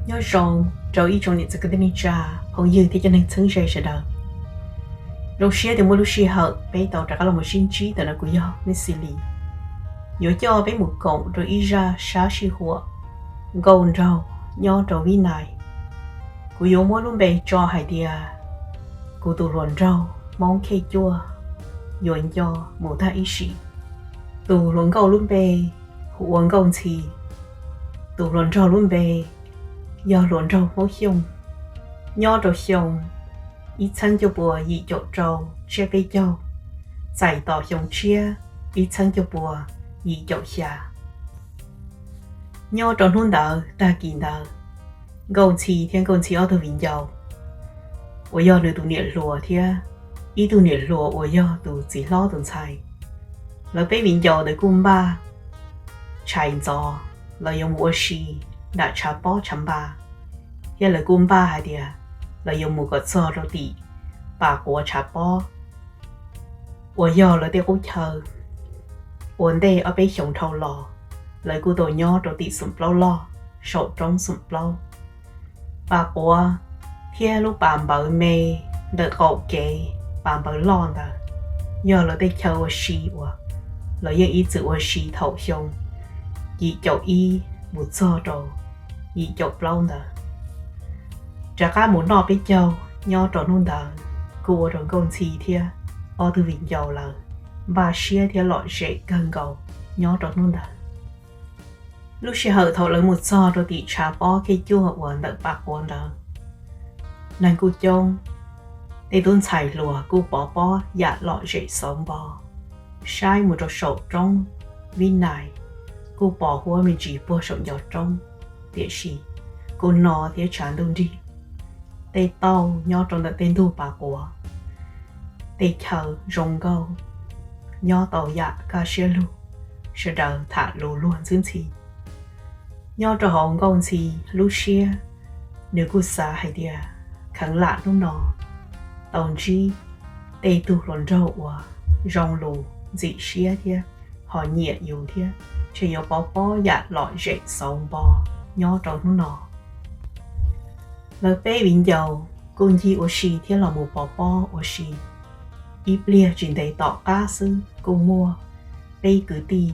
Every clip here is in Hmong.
Nyob zoo rau ib tsoom niam txiv kwv tij neej tsa, phooj ywg thiab cov neeg txheeb ze sawv daws. Zoo siab tias muaj lub sij hawm peb tau rov qab los mus sib ntsib ntawm no. Kuv yog Mexili, yuav coj peb mus koom rau ib zaj sab sij huam nkauj nraug nyob rau Vib Nais. Kuv yuav muab lub npe tso hais tias, kuv tus hluas nraug Hmoob Khej Cuaj yuav nco mus tag ib sim. Tus hluas nkauj lub npe hu ua Nkauj Ntxhi. Tus hluas nraug lub npe yog hluas nraug Hmoob Xyooj, nyob rau xyoo ib txheeb cuaj pua yim caum rau tsiab peb caug, txais tos xyoo tshiab ib txheeb cuaj pua yim caum xya. Nyob rau hnub ntawd tag kis ntawd, Nkauj Ntxhi thiab Nkauj Ntxhi ob tug viv ncaus uas yog nws tus niam hluas thiab ib tug niam hluas uas yog tus txiv hlob tus ntxhais, lawv peb viv ncaus ntawd kuj npaj tshais ntxov los yuav mus ua si nram tshav pob tshav npa, thiab lawv kuj npaj hais tias lawv yuav mus kom txog rau tim Pas Quav tshav pob uas yog lawv tej qub chaw. Ua ntej ob peb xyoos dhau los, lawv kuj tau nyob rau tim Xoom Plaub Loj, saum roob Xoom Plaub. Pas Quav thiab lub pas npawv me ntawm qaum kev pas npawv loj ntawd yog lawv tej chaw ua si uas lawv yeej ib txwm ua si thaum xyoo yim caum ib mus txog rau yim caum plaub ntawd. Rov qab mus noj peb caug nyob rau hnub ntawd kuj ua rau Nkauj Ntxhi thiab ob tug viv ncaus lawv npaj siab thiab lom zem kawg nkaus nyob rau hnub ntawd. Lub sij hawm thaum lawv mus txog rau tim tshav pob Khej Cuaj uas ntawm Pas Quav ntawd, neeg kuj coob, tej tub ntxhais hluas kuj pov pob yam lom zem xauv npo. Saib mus rau saum roob Vib Nais kuj pos huab me ntsis puag saum ncov roob, tiam sis kuj no thiab tshav ntuj nrig. Tej tauj nyob rau ntawm tej ntug Pas Quav, tej chaw zoo nkauj, nyob tau yam kaj siab lug, sawv daws tham lus luag ntxwb ntxhi. Nyob rau hauv Nkauj Ntxhi lub siab, nws kuj xav hais tias kheev lam hnub no tau ntsib tej tug hluas nraug uas zoo lus ntxim siab thiab ho nyiam yus thiab, ntshe yuav pov pob yam lom zem xauv npo nyob rau hnub no. Lawv peb viv ncaus kuj ncig ua si thiab los mus pov pob ua si. Ib pliag tsis ntev tom qab xwb kuj muaj peb kwv tij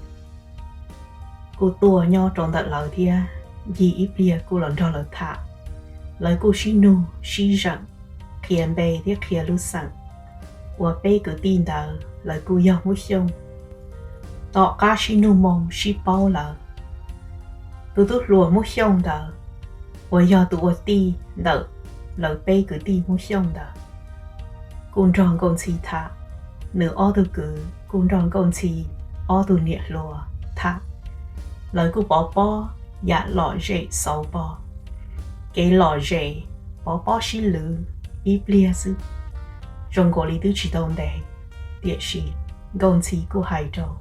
kuj tuaj nyob rau ntawm lawv thiab, ncig ib pliag kuj los nrog lawv tham. Lawv kuj sib nug sib zeem, qhia npe thiab qhia lub xeem, uas peb kwv tij ntawd lawv kuj yog Hmoob Xyooj. Tom qab sib nug moo sib paub lawm, tus tub hluas Hmoob Xyooj ntawd uas yog tus ua tij ntawm lawv peb kwv tij Hmoob Xyooj ntawd kuj nrog Nkauj Ntxhi tham. Nws ob tug kwv kuj nrog Nkauj Ntxhi ob tug niam hluas tham. Lawv kuj pov pob yam lom zem xauv npo. Kev lom zem, pov pob sib lwv ib pliag xwb, zoo nkaus li twb tsis tau ntev, tiam sis Nkauj Ntxhi kuj hais rau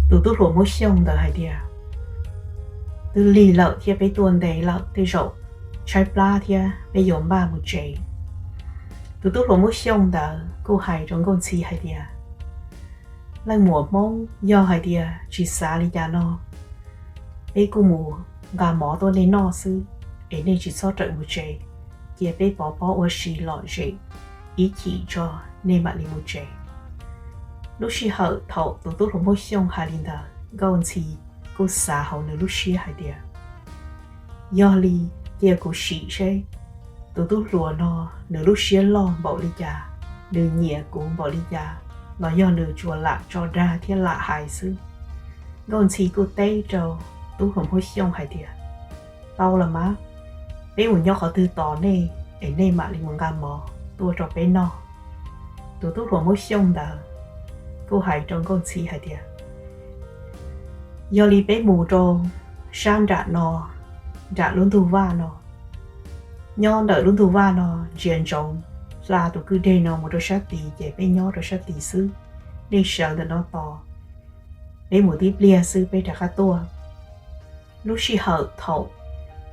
tus tub hluas Hmoob Xyooj ntawd hais tias, twb lig lawm thiab, peb tuaj ntev lawm, tej zaum tshaib plab thiab, peb yuav npaj mus tsev. Tus tub hluas Hmoob Xyooj ntawd kuj hais rau Nkauj Ntxhi hais tias, leej muam Hmoob, yog hais tias tsis xav li cas no, peb kuj mus nqa mov tuaj nej noj xwb, es nej tsis txhob rawm mus tsev, cia peb pov pob ua si lom zem ib chim tso, nej mam li mus tsev. Lub sij hawm thaum tus tub hluas Hmoob Xyooj hais li ntawd, Nkauj Ntxhi kuj xav hauv nws lub siab hais tias, yog li, cia kuv sim seb tus tub hluas no nws lub siab loj npaum li cas, nws nyiam kuv npaum li cas, los yog nws tsuas lam tso dag thiab lam hais xwb. Nkauj Ntxhi kuj teb rau tub hluas Hmoob Xyooj hais tias, tau los mas, peb mus nyob qhov twg tos nej, es nej mam li mus nqa mov tuaj rau peb noj. Tus tub hluas Hmoob Xyooj ntawd kuj hais rau Nkauj Ntxhi hais tias, yog li peb mus rau sab nram no, nram lub ntug vaj no. Nyob ntawm lub ntug vaj no ntsia ntsoov hla tus kwj deg no mus rau sab tid, ces peb nyob rau sab tid xwb. Nej sawv ntawm no tos, peb mus tib pliag xwb peb rov qab tuaj. Lub sij hawm thaum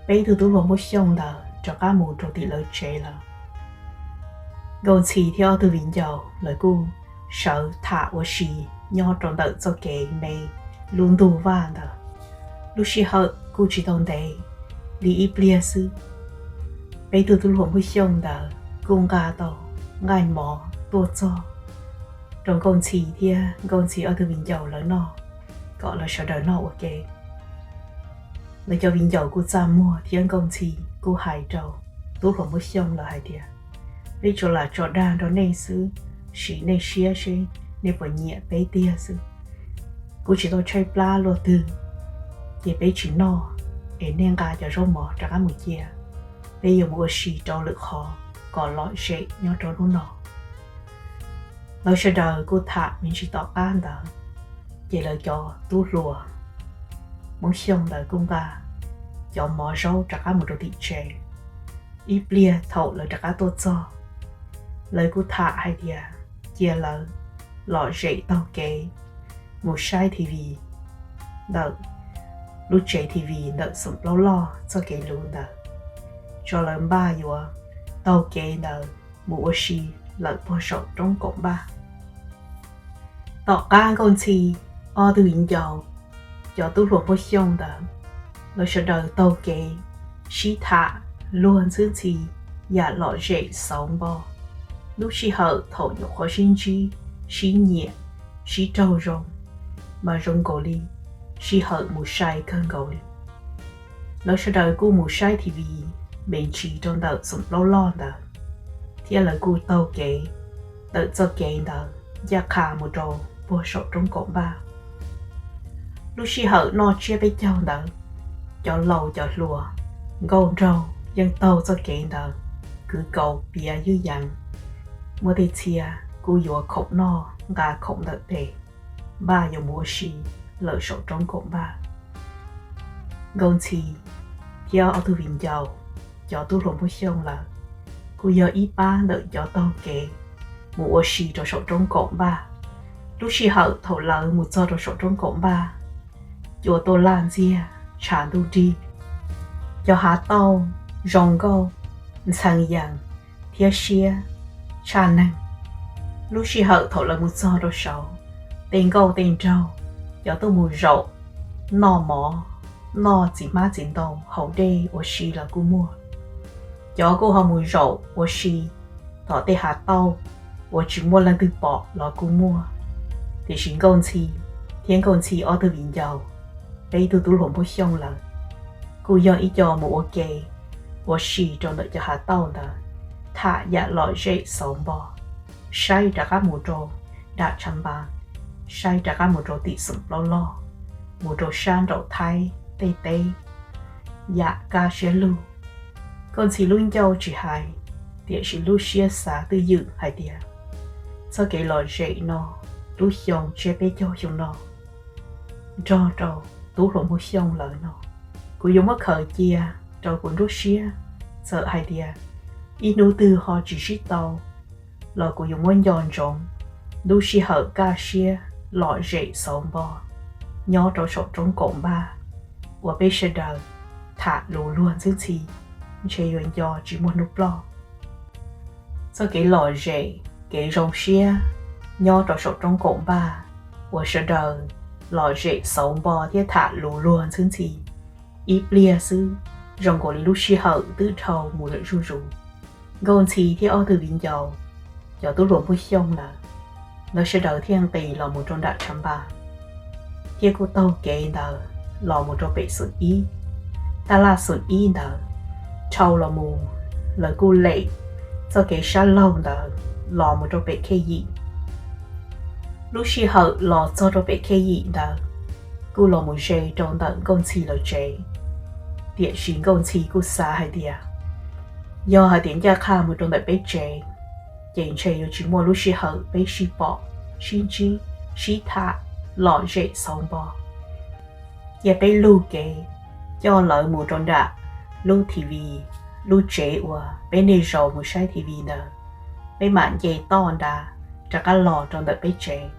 peb tug tub hluas Hmoob Xyooj ntawd rov qab mus rau tim lawv tsev lawm, Nkauj Ntxhi thiab ob tug viv ncaus lawv kuj sawv tham ua si nyob rau ntawm txoj kev me lub ntug vaj ntawd. Lub sij hawm kuj tsis tau ntev, li ib pliag xwb, peb tug tub hluas Hmoob Xyooj ntawd kuj nqa tau nqaij mov tuaj txog rau Nkauj Ntxhi thiab Nkauj Ntxhi ob tug viv ncaus lawv noj, kom lawv sawv daws noj ua ke. Lawv cov viv ncaus kuj txaj muag thiab Nkauj Ntxhi kuj hais rau tub hluas Hmoob Xyooj lawv hais tias, peb tsuas lam tso dag nrog nej xwb, sim nej siab seb nej puas nyiam peb tiag xwb. Kuv tsis tau tshaib plab luaj twg, ces peb tsis noj, es nej nqa cov zaub mov rov qab mus cia, peb yuav mus ua si rau lwm qhov kom lom zem nyob rau hnub no. Lawv sawv daws kuj tham me ntsis tom qab ntawd, ces lawv cov tub hluas Hmoob Xyooj ntawd kuj nqa cov mov zaub rov qab mus rau tim tsev. Ib pliag thaum lawv rov qab tuaj txog, lawv kuj tham hais tias cia lawv lom zem taug kev mus saib T V ntawm lub tsev T V ntawm Xoom Plaub Loj txoj kev luv ntawd, tso lawv npaj yuav taug kev ntawd mus ua si lawm puag saum roob kaum npaj. Tom qab Nkauj Ntxhi ob tug viv ncaus, cov tub hluas Hmoob Xyooj ntawd, lawv sawv daws taug kev sib tham luag ntxhwb ntxhi yam lom zem xauv npo. Lub sij hawm thaum nyuam qhuav sib ntsib, sib nyiam, sib raug zoo, mas zoo nkaus li sij hawm mus sai kawg nkaus li. Lawv sawv daws kuj mus saib T V me ntsis rau ntawm Xoom Plaub Loj ntawd, thiab lawv kuj taug kev ntawm txoj kev ntawd ncaj qha mus rau puag saum roob kaum npaj. Lub sij hawm noj tsiab peb caug ntawd, cov laus cov hluas, nkauj nraug yeej taug txoj kev ntawd kwv kaus piav ywj yees. Muaj tej txhia kuj yuav khoom noj nqa khoom ntawm tes, npaj yuav mus ua si lawm saum roob kaum npaj. Nkauj Ntxhi thiab ob tug viv ncaus, cov tub hluas Hmoob Xyooj lawm, kuj yog ib pab ntawm cov taug kev mus ua si rau saum roob kaum npaj. Lub sij hawm thaum lawv mus txog rau saum roob kaum npaj, cua tuaj laj ntxiag, tshav ntuj nrig, cov hav tauj zoo nkauj, ntxhee yees thiab siab tshaj neeg. Lub sij hawm thaum lawv mus txog rau saud, tej nkauj tej nraug, cov tuaj mus zaum noj mov, noj txiv hmab txiv ntoo haus dej ua si los kuj muaj. Cov kuj ho mus zaum ua si tom tej hav tauj uas tsis muaj leej twg pom los kuj muaj. Tiam sis Nkauj Ntxhi thiab Nkauj Ntxhi ob tug viv ncaus, peb tug tub hluas Hmoob Xyooj lawm, kuj yog ib co mus ua ke ua si rau ntawm cov hav tauj ntawd, tham yam lom zem xauv npo, saib rov qab mus rau nram Tshav Npas, saib rov qab mus rau tim Xoom Plaub Loj, mus rau sab nraum Thaib tej teb, yam kaj siab lug. Nkauj Ntxhi lub ncauj tsis hais, tiam sis lub siab xav twj ywm hais tias, txoj kev lom zem no, lub xyoo tsiab peb caug xyoo no, nrog rau tub hluas Hmoob Xyooj lawv no, kuv yuav muab khaws cia rau kuv nruab siab. Txawm hais tias ib hnub twg ho tsis sib tau los kuv yuav muab nco ntsoov lub sij hawm kaj siab lom zem xauv npo nyob rau saum roob kaum npaj uas peb sawv daws tham lus luag ntxwb ntxhi, ntshe yuav nco tsis muaj hnub ploj. Txoj kev lom zem, kev zoo siab nyob rau saum roob kaum npaj uas sawv daws lom zem xauv npo thiab tham lus luag ntxwb ntxhi ib pliag xwb, zoo nkaus li lub sij hawm twb dhau mus lawm zuj zus. Nkauj Ntxhi thiab ob tug viv ncaus, cov tub hluas Hmoob Xyooj lawm, lawv sawv daws thiaj nqis los mus rau nram Tshav Npas, thiab kuj taug kev ntawd los mus rau pem xoom ib. Taj laj xoom ib ntawd, dhau los mus, lawv kuj lem txoj kev sab laug ntawd los mus rau pem khej yim. Lub sij hawm los txog rau pem khej yim ntawd, kuj los mus ze rau ntawm Nkauj Ntxhi lawv tsev. Tiam sis Nkauj Ntxhi kuj xav hais tias, yog hais tias ncaj qha mus rau ntawm peb tsev, ces ntshe yuav tsis muaj lub sij hawm peb sib pom, sib ntsib, sib tham, lom zem xauv npo. Cia peb lug kev coj lawv mus rau nram lub T V, lub tsev uas peb niaj zaus mus saib T V ntawd, peb mam nce toj nrad rov qab los rau ntawm peb tsev,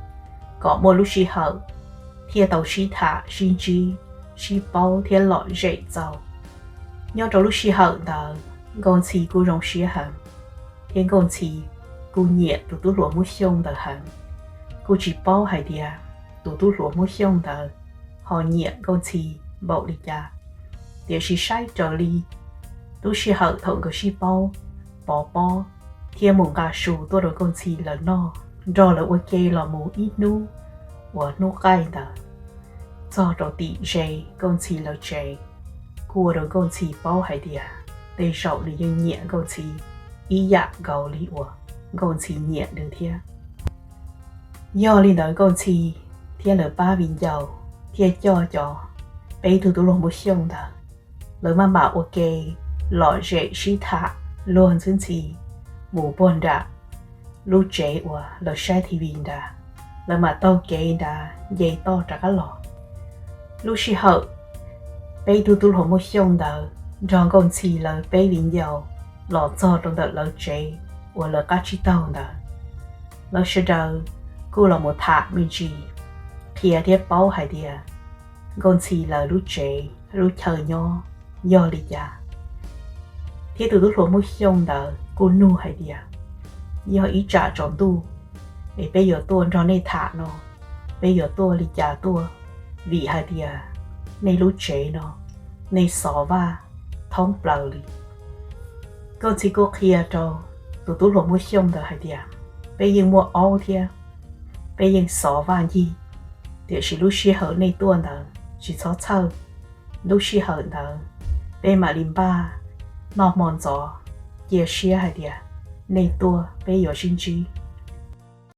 kom muaj lub sij hawm thiaj tau sib tham sib ntsib, sib paub thiab lom zem txaus. Nyob rau lub sij hawm ntawd, Nkauj Ntxhi kuj zoo siab heev, thiab Nkauj Ntxhi kuj nyiam tus tub hluas Hmoob Xyooj ntawd heev. Kuj tsis paub hais tias tus tub hluas Hmoob Xyooj ntawd ho nyiam Nkauj Ntxhi npaum li cas. Tiam sis saib raws li lub sij hawm thaum nkawd sib paub, pov pob thiab mus nqa su tuaj rau Nkauj Ntxhi lawv noj, nrog lawv ua ke los mus ib hnub uas hnub qaij ntawd, txog rau tim ze Nkauj Ntxhi lawv tsev, kuj ua rau Nkauj Ntxhi paub hais tias tej zaum nws yeej nyiam Nkauj Ntxhi ib yam nkaus li uas Nkauj Ntxhi nyiam nws thiab. Yog li ntawd Nkauj Ntxhi thiab lawv pab viv ncaus thiaj coj cov peb tug tub hluas Muaj Xyooj ntawd, lawv maj mam ua ke lom zem sib tham luag ntxhi ntxhi mus puag nram lub tsev uas lawv saib T V nrad. Lawv mam taug kev nrad nce toj rov qab los. Lub sij hawm peb tug tub hluas Muaj Xyooj ntawd nrog Nkauj Ntxhi lawv peb viv ncaus los txog rau ntawm lawv tsev uas lawv qab tsib taug ntawd, lawv sawv daws kuj los mus tham me ntsis, qhia thiab paub hais tias Nkauj Ntxhi lawv lub tsev lub chaw nyob yog li cas. Thiab tus tub hluas Muaj Xyooj ntawd kuj nug hais tias, yog ib tsam tsaus ntuj es peb yuav tuaj nrog nej tham no, peb yuav tuaj li cas tuaj? Vim hais tias nej lub tsev no, nej xov vaj thoob plaws li. Nkauj Ntxhi kuj qhia rau tus tub hluas Muaj Xyooj ntawd hais tias, peb yeej muaj aub thiab, peb yeej xov vaj ncig, tiam sis lub sij hawm nej tuaj ntawd tsis txhob txhawj. Lub sij hawm ntawd peb mam li npaj noj hmo ntxov, cia siab hais tias nej tuaj peb yuav sib ntsib.